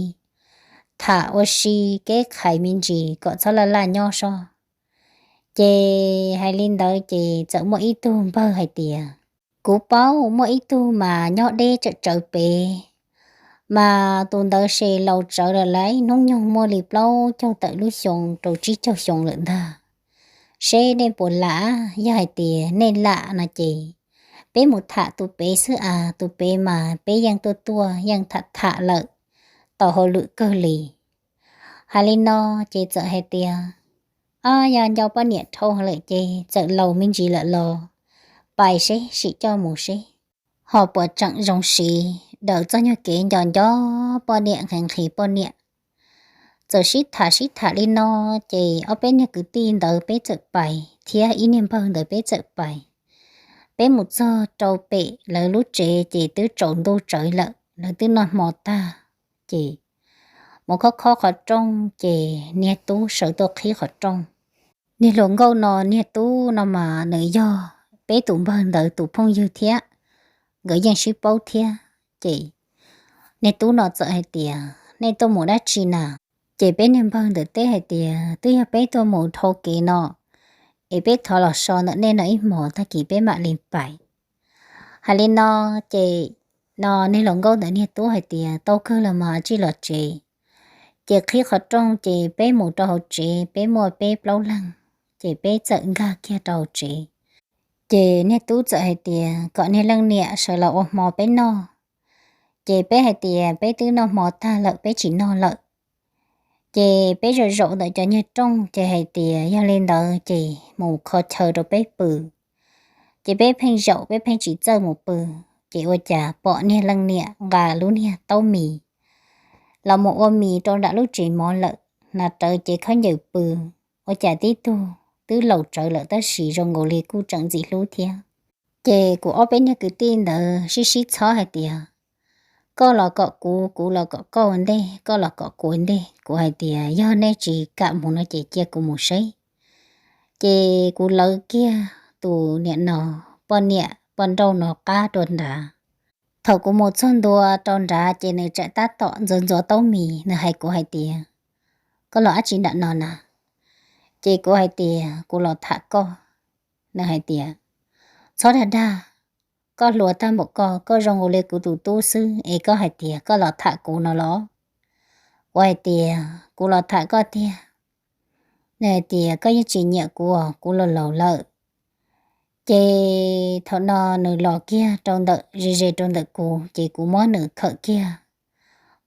tham ua si kev khais me ntsis kom txhob laj laj nyob soj. Ces hais li ntawd ces txawm muaj ib tug npawg hais tias, kuv paub muaj ib tug mas nyob deb tsawm tsawv pem, mas tus ntawd se laus tsawv lawm lauj, hnub nyoog muaj li plaub caug tawm lub xyoo rau tsib caug xyoo lawm ntag. Seb nej puas lam, yog hais tias nej lam no ces peb mus tham tus pem xwb as, tus pem mas peb yeej tuaj tuaj yeej tham tham lawm, tau hauj lwm kawg li. Hais li no ces txawm hais tias, ob, yog nco poj niam dhau lawm ces txawm laus me ntsis lawm los pais seb sim coj mus seb ho puas tseem zoo siv. Daws txoj nyuag kev nco nco poj niam nqhis nqhis poj niam. Txawm sib tham sib tham li no ces ob peb niag kwv tij ntawd peb txawm pais thiab ib niag npawg ntawd peb txawm pais. Peb mus txog rau pem lawv lub tsev ces twb tsaus ntuj tsawv lawm, lawv twb noj hmo tag. Ces mus khob khob qhov rooj ces niag tub sawv tuaj qhib qhov rooj. Niag hluas nkauj no niag tub no mas nws yog peb tus npawg ntawd tus phooj ywg thiab, nkawd yeej sib paub thiab. Ces niag tub no txawm hais tias, nej tuaj mus dab tsi na? Ces peb niag npawg ntawd teb hais tias, twb yog peb tuaj mus dhau kev no, es peb thov los so ntawm nej no ib hmos tag kis peb mam li pais. Hais li no, ces no niag hluas nkauj ntawd niag tub hais tias, tau kawg los mas, tsij los tsev. Ces qhib qhov rooj ces peb mus rau hauv tsev, peb muaj peb plaub leeg, ces peb txawm nkag kiag rau hauv tsev. Ces niag tub txawm hais tias kom niag leej niam sawv los ua hmo peb noj. Ces peb hais tias peb twb noj hmo tag lawm, peb tsis noj lawm. Ces peb zaum zaum ntawm cov niag rooj ces hais tias yog li ntawd ces mus kho chaw rau peb pw. Ces peb pheej zaum, peb pheej tsis txawj mus pw. Ces ua cas pom niag leej niam nqa lub niag taub mis los mus ua mis rau nram lub tsev mov lawm, hnav rawv cev khaub ncaws pw. Ua cas tib tug twb laus tsawv lawm tab sis zoo nkaus li kuj tseem ntxim hlub thiab. Ces kuv ob peb niag kwv tij ntawd sib sib txhob hais tias, koj los kom kuv, kuv los kom koj ua ntej, koj los kom kuv ua ntej. Kuv hais tias yog nej tsis kam mus no ces cia kuv mus seb. Ces kuv lawv kiag tus niam no, poj niam poj nrauj no qab rau nrad. Thaum kuv mus txog ntua rau nrad ces nws tseem tab tom ntxuav ntxuav taub mis, nws hais kuv hais tias, koj los dab tsi nram no na? Ces kuv hais tias kuv los tham koj. Nws hais tias, txhob dag dag, koj hluas tag npaum koj, koj zoo nkaus li kuv tus tub xwb es koj hais tias koj los tham kuv no los? Kuv hais tias kuv los tham koj tiag. Nws hais tias koj yeej tsis nyiam kuv, kuv laus laus lawm. Ces thaum no nws los kiag rau ntawm ze ze rau ntawm kuv ces kuv muab nws khawm kiag.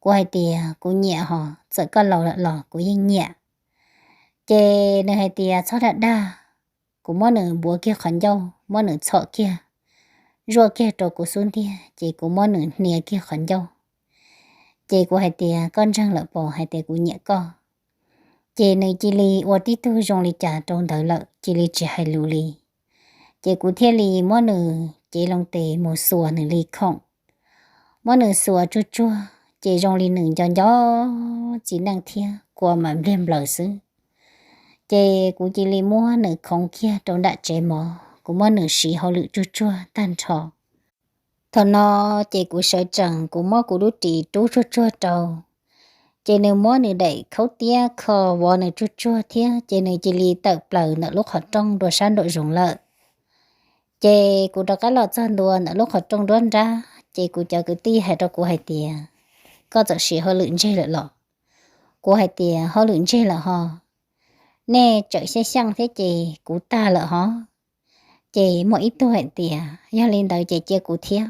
Kuv hais tias kuv nyiam hos, txawm koj laus lawm los kuv yeej nyiam. Ces nws hais tias txhob dag dag. Kuv muab nws npuav kiag qhov ncauj, muab nws txhom kiag, zuaj kiag rau kuv xub ntiag ces kuv muab nws hnia kiag qhov ncauj. Ces kuv hais tias koj ntseeg lawm pom hais tias kuv nyiam koj. Ces nws cia li ua tib tug zoo li cas rau ntawd lawm, cia li tsis hais lus li. Ces kuv thiaj li muab nws cev loo tes mus xuas nws li khoom. Muab nws xuas tsuag tsuag ces zoo li nws nco nco txiv neej thiab kua mas npliag nplaws xwb. Ces kuv cia li muab nws khoov kiag rau nram tsev mov, kuv muab nws siv hauj lwm tsuag tsuag tag nrho. Thaum no ces kuv sawv tsees, kuv muab kuv lub ris rub tsuag tsuag rau. Ces nws muab nws daim khaub tiab kho vov nws tsuag tsuag thiab ces nws cia li tawm plaws ntawm lub qhov rooj dua sab nraum zoov lawm. Ces kuv rov qab los txog ntua ntawm lub qhov rooj nruab nrab ces kuv cov kwv tij hais rau kuv hais tias, koj txawm siv hauj lwm ntseg lawm los? Kuv hais tias hauj lwm ntseg lawm ho, nej tsawm xyeej xyeej thiab ces kuv tag lawm ho. Ces muaj ib tug hais tias, yog li ntawd ces cia kuv thiab.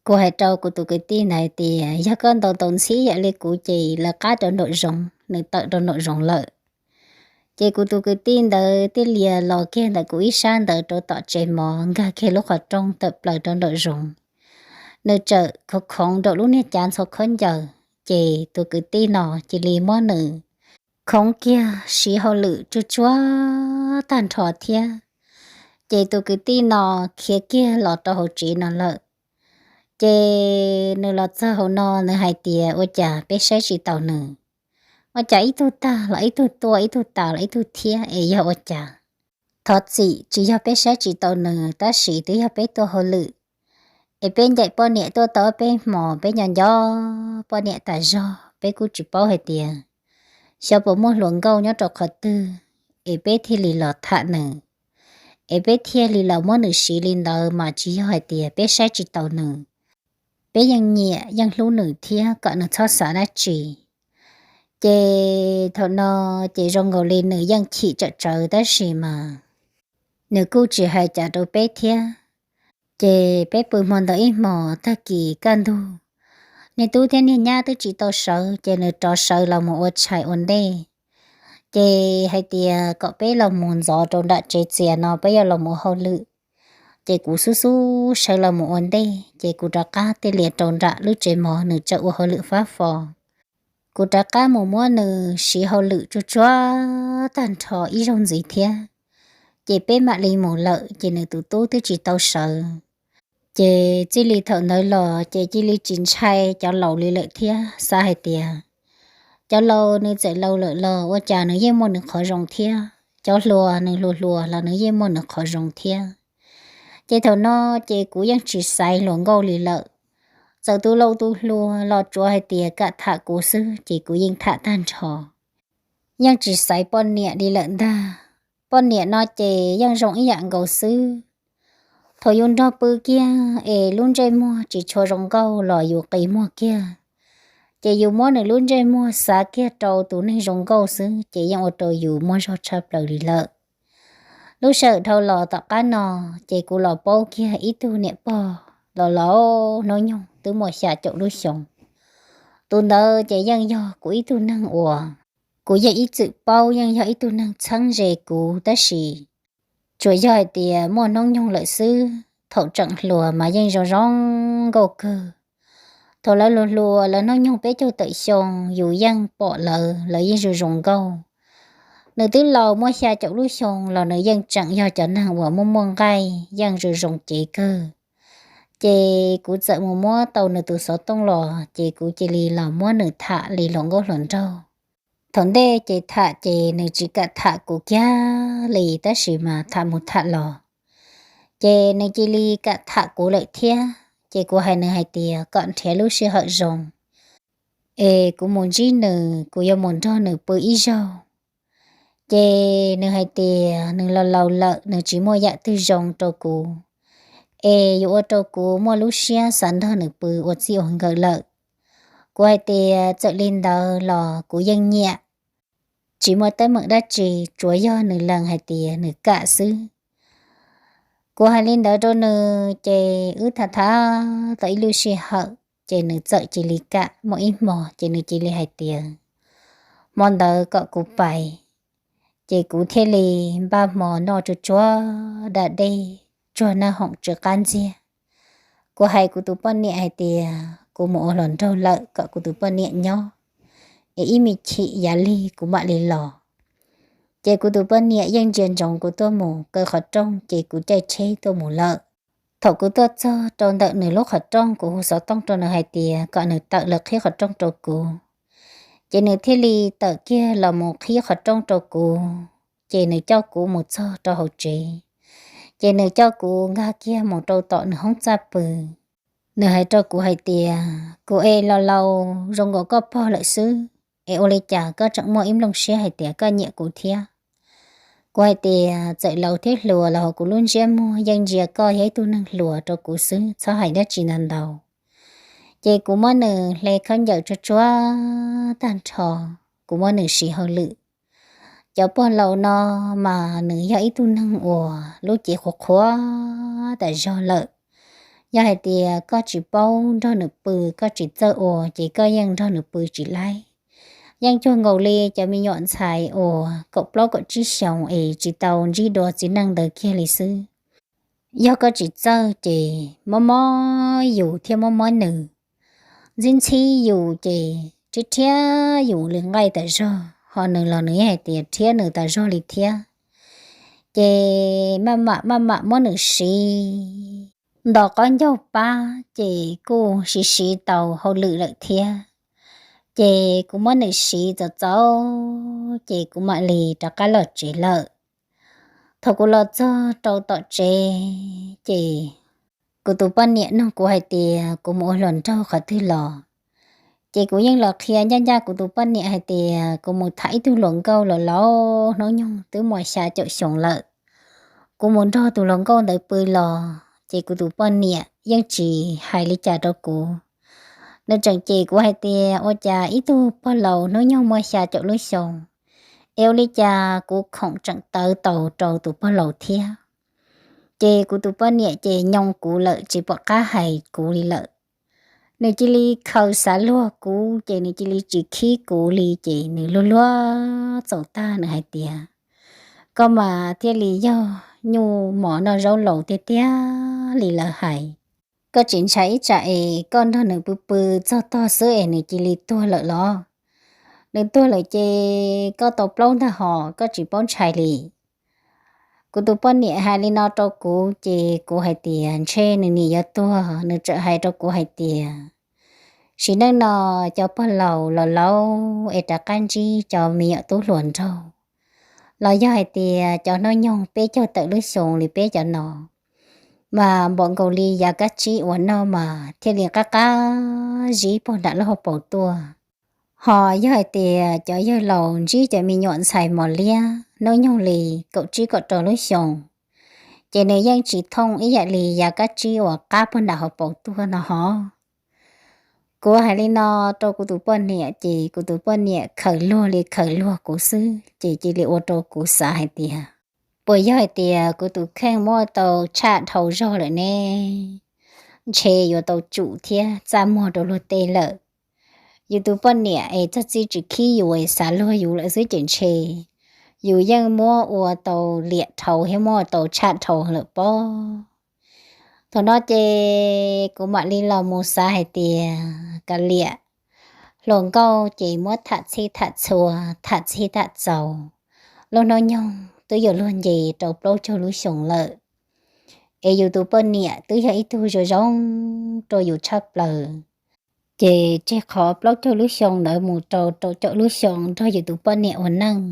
Kuv hais rau kuv tus kwv tij ntawd hais tias, yog koj ntaus ntaus ntxhib yam li kuv ces lawv qab rau nraum zoov, nws tawm rau nraum zoov lawm. Ces kuv tus kwv tij ntawd thiaj li los kiag ntawm kuv ib sab ntawd rau tom tsev mov, nkag kiag lub qhov rooj tawm plaws rau nraum zoov. Nws txawm khoov khoov rau lub niag cav ntxhua khaub ncaws, ces tus kwv tij no cia li muab nws khoov kiag siv hauj lwm tsuag tsuag tag nrho thiab. Ces tus kwv tij no khiav kiag los rau hauv tsev no lawm. Ces nws los txog hauv no nws hais tias, ua cas peb saib tsis taus nws? Ua cas ib tug tag los ib tug tuaj, ib tug tas los ib tug thiab es yog ua cas? Thov txim, tsis yog peb saib tsis taus nws tab sis twb yog peb tuaj hauj lwm. Es peb ncaim poj niam tuaj tau ob peb hmos, peb nco nco poj niam tas zog, peb kuj tsis paub hais tias xyov puas muaj hluas nkauj nyob rau qhov twg, es peb thiaj li los tham nws, es peb thiaj li los muab nws siv li ntawd, mas tsis yog hais tias peb saib tsis taus nws. Peb yeej nyiam yeej hlub nws thiab kom nws txhob xav dab tsi. Ces thaum no ces zoo nkaus li nws yeej chim tsawm tsawv tab sis mas nws kuj tsis hais cas rau peb thiab. Ces peb pw hmo ntawd ib hmos, tag kis kaj ntug, niag tub thiab niag nyab twb tsis tau sawv, ces nws rov sawv los mus ua tshais ua ntej. Ces hais tias kom peb los mus ntxov rau nram tsev txias no, peb yuav los mus ua hauj lwm. Ces kuv xub xub sawv los mus ua ntej, ces kuv rov qab thiaj li rau nram lub tsev mov nws tseem ua hauj lwm fab fo. Kuv rov qab mus muab nws siv hauj lwm tsuag tsuag tag nrho ib zaug ntxiv thiab, ces peb mam li mus lawm, ces nws tus tub twb tsis tau sawv. Ces txij li thaum ntawd los ces cia li tsis ntshai cov laus li lawm thiab, xav hais tias cov laus nws txawm laus lawm los ua cas nws yeej muaj nws qhov zoo thiab. Cov hluas nws hluas hluas los nws yeej muaj nws qhov zoo thiab. Ces thaum no ces kuv yeej tsis xaiv hluas nkauj li lawm. Txawm tus laus tus hluas los tsuav hais tias kam tham kuv xwb ces kuv yeej tham tag nrho. Yeej tsis xaiv poj niam li lawm ntag. Poj niam no ces yeej zoo ib yam nkaus xwb. Thaum yus nrog pw kiag es lub ntsej muag tsis tshua zoo nkauj los yus qi muag kiag, ces yus muab nws lub ntsej muag xav kiag rau tus neeg zoo nkauj xwb ces yeej ua rau yus muaj zog tshaj plaws li lawm. Lub sij hawm dhau los tom qab no, ces kuv los paub kiag ib tug niam pog los laus hnub nyoog twb muaj xya caum lub xyoos. Tus ntawd ces yeej yog kuv ib tug neeg uas kuv yeej ib txwm paub yeej yog ib tug neeg txheeb ze kuv tab sis tsuas yog hais tias muaj hnub nyoog lawm xwb, thaum tseem hluas mas yeej zoo zoo nkauj kawg. Thaum lawv hluas hluas lawv hnub nyoog peb caug tawm xyoo yus yeej pom lawv, lawv yeej zoo zoo nkauj. Nws twb laus muaj xya caum lub xyoo los nws yeej tseem yog cov neeg uas muaj muaj nqaij yeej zoo zoo cev kawg. Ces kuv txawm mus muab tau nws tus xov tooj los ces kuv cia li los muab nws tham li hluas nkauj hluas nraug. Thaum ntej ces tham ces nws tsis kam tham kuv kiag li tab sis mas tham mus tham los ces nws cia li kam tham kuv lawm thiab. Ces kuv hais nws hais tias kom nrhiav lub sij hawm zoo es kuv mus ntsib nws, kuv yuav mus nrog nws pw ib zaug. Ces nws hais tias nws laus laus lawm nws tsis muaj yam twg zoo rau kuv, es yuav ua rau kuv muaj lub siab xav nrog nws pw ua txij ua nkawm lawm. Kuv hais tias txawm li ntawd los kuv yeej nyiam, tsis muaj teeb meem dab tsi, tsuas yog nws lees hais tias nws kam xwb. Kuv hais li ntawd rau nws ces wb tham tham tau ib lub sij hawm ces nws txawm cia li kam. Muaj ib hmo ces nws cia li hais tias hmo ntawd kom kuv pais, ces kuv thiaj li npaj hmo noj tsuag tsuag da dej, tsuag naj hoom tsw qab ntxiag. Kuv hais kuv tus poj niam hais tias kuv mus ua hluas nraug lawm kom kuv tus poj niam nyob, es ib me chim yav lig kuv mam li los. Ces kuv tus poj niam yeej ntsia ntsoov kuv tuaj mus kaw qhov rooj ces kuv caij tsheb tuaj mus lawm. Thaum kuv tuaj txog rau ntawm nws lub qhov rooj kuv hu xov tooj rau nws hais tias kom nws tawm los qhib qhov rooj rau kuv. Ces nws thiaj li tawm kiag los mus qhib qhov rooj rau kuv, ces nws coj kuv mus txog rau hauv tsev. Ces nws coj kuv nkag kiag mus rau tom nws hoob txaj pw. Nws hais rau kuv hais tias kuv es laus laus zoo nkaus koj pog lawm xwb, es ua li cas koj tseem muaj ib nplooj siab hais tias koj nyiam kuv thiab? Kuv hais tias txawm laus thiab hluas los hauv kuv lub ntsiab muag yeej ntsia koj yog ib tug neeg hluas rau kuv xwb, txhob hais dab tsi ntau ntau. Ces kuv muab nws hle khaub ncaws tsuag tsuag tag nrho, kuv muab nws siv hauj lwm. Cov pog laus no mas nws yog ib tug neeg uas lub cev qhuav qhuav tas zog lawm. Yog hais tias koj tsis paub nrog nws pw, koj tsis txawj ua, ces koj yeej nrog nws pw tsis laib. Yeej cuag nkaus li cov me nyuam ntxhais uas kaum plaub kaum tsib xyoos es tsis tau ntsib dua txiv neej ntawd kiag li xwb. Yog koj tsis txawj ces mob mob yus thiab mob mob nws, ntxhib ntxhib yus ces rhiab rhiab yus li nqaij tas zog, ho nws los nws yeej hais tias rhiab nws tas zog li thiab. Ces maj mam maj mam muab nws siv nto qaub ncaug pab ces kuj siv siv tau hauj lwm lawm thiab. Ces kuv muab nws siv txaus txaus ces kuv mam li rov qab los tsev lawm. Thaum kuv los txog rau tom tsev ces kuv tus poj niam nug kuv hais tias kuv mus ua hluas nraug qhov twg los. Ces kuv yeej los qhia ncaj ncaj kuv tus poj niam hais tias kuv mus tham ib tug hluas nkauj los laus hnub nyoog twb muaj xya caum xyoo lawm. Kuv mus nrog tus hluas nkauj ntawd pw los ces kuv tus poj niam yeej tsis hais li cas rau kuv. Nws tseem cem kuv hais tias ua cas ib tug pog laus hnub nyoog muaj xya caum lub xyoo, es ua li cas kuv khoom tseem tawv taus rau tus pog laus thiab. Ces kuv tus poj niam ces nyoo kuv lawm tsis pom qab hais kuv li lawm. Nws cia li khaws xav luag kuv ces nws cia li tsis khib kuv li ces nws luag luag txaus tag nws hais tias koj mas thiaj li yog nyuj mos noj zaub laus tiag tiag li lawv hais. Koj tsis ntshai ib tsam es koj nrog nws pw pw txog tog xwb es nws cia li tuag lawm los? Nws tuag lawm ces koj tau plaub ntag hos koj tsis paub ntshai li. Kuv tus poj niam hais li no rau kuv ces kuv hais tias ntshe nws nim yuav tuag. Nws txawm hais rau kuv hais tias sim neej no cov pog laus los laus es rov qab ntsib cov me nyuam tub hluas nraug, los yog hais tias cov hnub nyoog peb caug tawm lub xyoo li peb cov no, mas npaum nkaus li yav kab tsib uas noj mas thiaj li qab qab zib puag nram lub hauv paus tuaj. Ho yog hais tias cov yawg laus ntsib cov me nyuam ntxhais mos liab hnub nyoog li kaum tsib kaum rau lub xyoos, ces nws yeej tsis thooj ib yam li yav kab tsib uas qab puag nram hauv paus tuaj no hov. Kuv hais li no rau kuv tus poj niam, ces kuv tus poj niam khaws luag li khaws luag kuv xwb, ces cia li ua rau kuv xav hais tias, puas yog hais tias kuv tus kheej muab tau tshaj dhau zog lawm ne? Ntshe yuav tau tsum thiab txaj muag rau luag tej lawm. Yus tus poj niam es txog txij tsis khib yus es xav luag yus lawm xwb ces ntshe yus yeej muab ua tau liam dhau thiab muab ua tau tshaj dhau lawm pob. Thaum no ces kuv mam li los mus xav hais tias kav liam, hluas nkauj ces muab tham txhij tham txhua, tham txhij tham txaus. Lub hnub nyoog twb yuav luag nce rau plaub caug lub xyoos lawm, es yus tus poj niam twb yog ib tug zoo zoo rau yus tshaj plaws. Ces tseg qhov plaub caug lub xyoo ntawd mus rau rau caum lub xyoo nrog yus tus poj niam ua neej,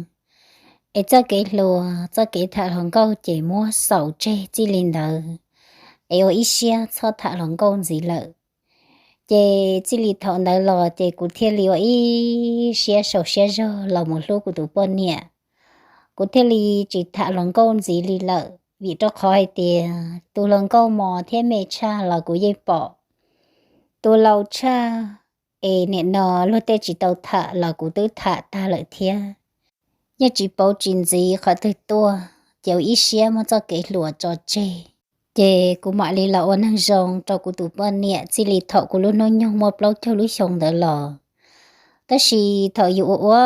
es txoj kev hluas txoj kev tham hluas nkauj ces muab xaus tseg txij li ntawd, es ua ib siab txhob tham hluas nkauj ntxiv lawm. Ces txij li thaum ntawd los ces kuv thiaj li ua ib siab sau siab zog los mus hlub kuv tus poj niam. Kuv thiaj li tsis tham hluas nkauj ntxiv li lawm, vim rau qhov hais tias tus hluas nkauj mos thiab me tshaj los kuv yeej pom. Tus laus tshaj es nim no luag tej tsis tau tham los kuv twb tham tag lawm thiab. Yeej tsis pauv tsis ntxiv qhov twg tuaj, ces ua ib siab muab txoj kev hluas tso tseg. Ces kuv mam li los ua neeg zoo rau kuv tus poj niam txij li thaum kuv lub hnub nyoog muaj plaub caug lub xyoo ntawd los. Tab sis thaum yus ua ua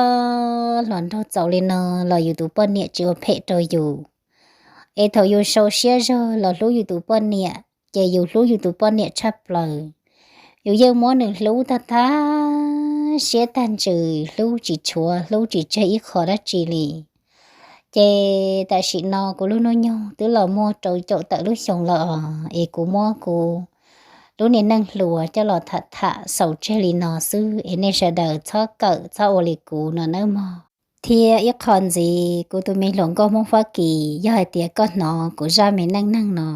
hluas nraug txaus li no los yus tus poj niam tsis ua phem rau yus. Es thaum yus sau siab zog los hlub yus tus poj niam, ces yus hlub yus tus poj niam tshaj plaws. Yus yeej muab nws hlub tag tag siab tag ntsws, hlub tsis tshuav hlub tsis tseg ib qho dab tsi li. Ces tam sim no kuv lub hnub nyoog twb los muaj rau caum tawm lub xyoo lawm os, es kuv muab kuv lub niag neej hluas coj los tham tham xaus tseg li no xwb, es nej sawv daws txhob kawm txhob ua li kuv no nawb mog. Thiab ib qho ntxiv, kuv tus me hluas nkauj Hmoob Fab Kis, yog hais tias koj hnov kuv zaj me neej neeg no,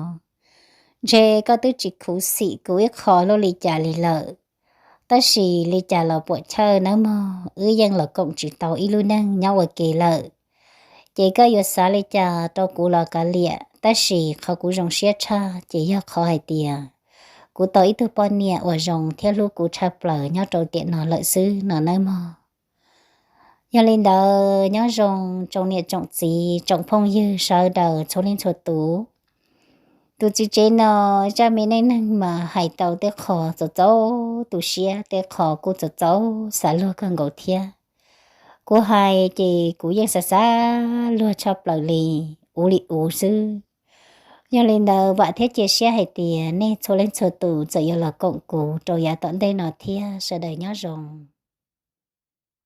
ntshe koj twb tsis khuv xim kuv ib qho lub li cas li lawm. Tab sis li cas los puam chawj nawb mog, wb yeej los koom tsis tau ib lub neej nyob ua ke lawm. Ces koj yuav xav li cas rau kuv los kav liam, tab sis qhov kuv zoo siab tshaj ces yog qhov hais tias kuv tau ib tug poj niam uas zoo thiab hlub kuv tshaj plaws nyob rau tiam no lawm xwb no nawb mog. Yog li ntawd nyob zoo tsoom niam tsoom txiv tsoom phooj ywg sawv daws txhua leej txhua tus. Tus txiv tsev no zaj me neej neeg mas hais tau tej qho txaus txaus tu siab, tej qho kuj txaus txaus xav luag kawg nkaus thiab. Kuv hais ces kuv yeej xav xav luag tshaj plaws li, ua li ua xwb. Yog li ntawd vam thiab cia siab hais tias nej txhua leej txhua tus txawm yuav los koom kuv rau yav tom ntej no thiab, sawv daws nyob zoo.